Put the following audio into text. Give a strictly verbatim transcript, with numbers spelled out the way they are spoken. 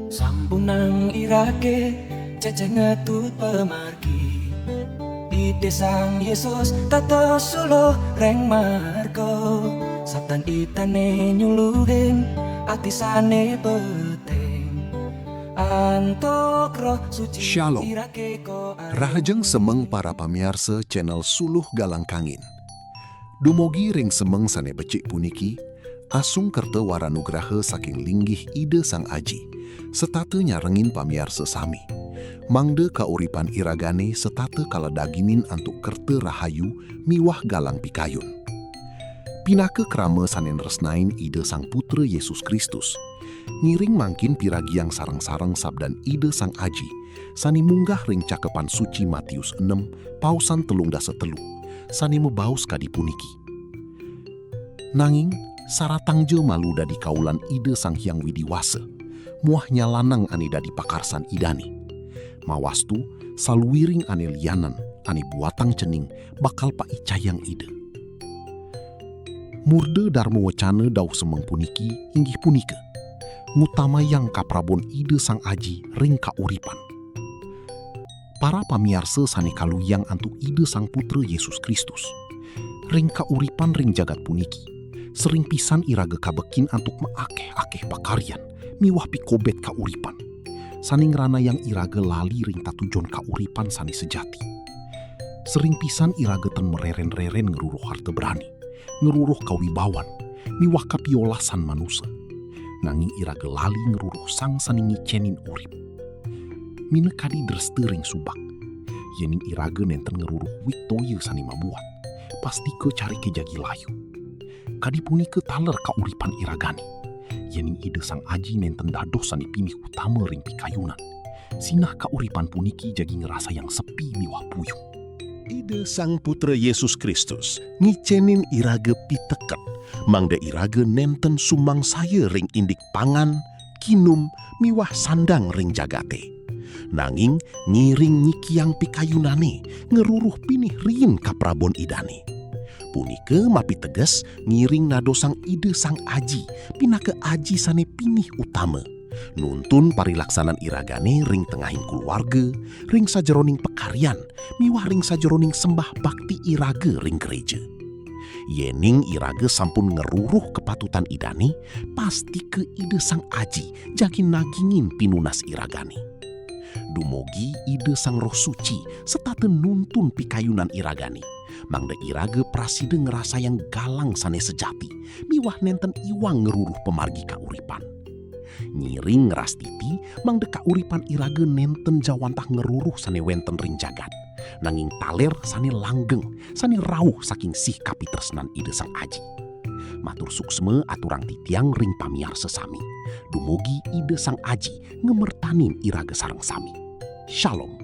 Sampunang irage cece ngetut pemargi. Ide Sang Yesus tato suluh reng marga. Sabdan idane nyuluhin ati sane beteng. Antuk Roh Suci Shalom. Irage ko are- Rahajeng semeng para pamiarsa channel Suluh Galang Kangin. Dumogi ring semeng sane becik puniki, asung kerta waranugraha saking linggih Ida Sang Aji, setata nyarengin pamiarsa sami. Mangda kauripan iragane setata kaledaginin antuk kerta rahayu miwah galang pikayun. Pinaka krama sane nresnain Ida Sang Putra Yesus Kristus, ngiring mangkin piragiang sareng-sareng sabdan Ida Sang Aji sane munggah ring Cakepan Suci Matius enem, pausan telung dasa telu, sane mabaos kadi puniki. Nanging saratangja malu dadi kaulan Ida Sang Hyang Widi Wasa, muah nyalanang ane dadi pakarsan Idane. Mawastu, saluiring ane lianan, ane buatang cening, bakal paicayang Ida. Murda darma wecana dauh semeng puniki inggih punika, ngutamayang kaprabon Ida Sang Aji ring kauripan. Para pamiarsa sane kaluyang antuk Ida Sang Putra Yesus Kristus. Ring kauripan ring jagat puniki, sering pisan iraga kabekin antuk maakeh-akeh pakaryan miwah pikobet kauripan, sane ngranayang iraga lali ring tatujon kauripan sane sejati. Sering pisan iraga tan mareren-reren ngruruh harta brani, ngruruh kawibawan, miwah kapiolasan manusa. Nanging iraga lali ngruruh Sang sane ngicenin urip. Minakadi dresta ring subak. Yening iraga nenten ngruruh wit toya sane mabuat, pastika carike jagi layu. Kadi punika taler kauripan iragane. Yening Ida Sang Aji nenten dados sane pinih utama ring pikayunan, sinah kauripan puniki jagi ngrasayang sepi miwah puyung. Ida Sang Putra Yesus Kristus ngicenin iraga piteket, mangda iraga nenten sumangsaya ring indik pangan, kinum, miwah sandang ring jagate. Nanging ngiring nyikiang pikayunane, ngruruh pinih riin kaprabon Idane. Punika mapiteges ngiring nadosang Ida Sang Aji pinaka Aji sane pinih utama, nuntun parilaksanan iragane ring tengahing kuluarga, ring sajeroning pakaryan, miwah ring sajeroning sembah bakti iraga ring gereja. Yening iraga sampun ngruruh kapatutan Idane, pastika Ida Sang Aji jagi nagingin pinunas iragane. Dumogi Ida Sang Roh Suci setata nuntun pikayunan iragane, mangda iraga prasida ngrasayang galang sane sejati miwah nenten iwang ngruruh pamargi kauripan. Ngiring ngrastiti mangda kauripan iraga nenten jawantah ngruruh sane wenten ring jagat, nanging taler sane langgeng, sane rauh saking sih kapitresnan Ida Sang Aji. Matur suksma aturang titiang ring pamiarsa sami. Dumugi Ida Sang Aji ngamertanin iraga sareng sami. Shalom.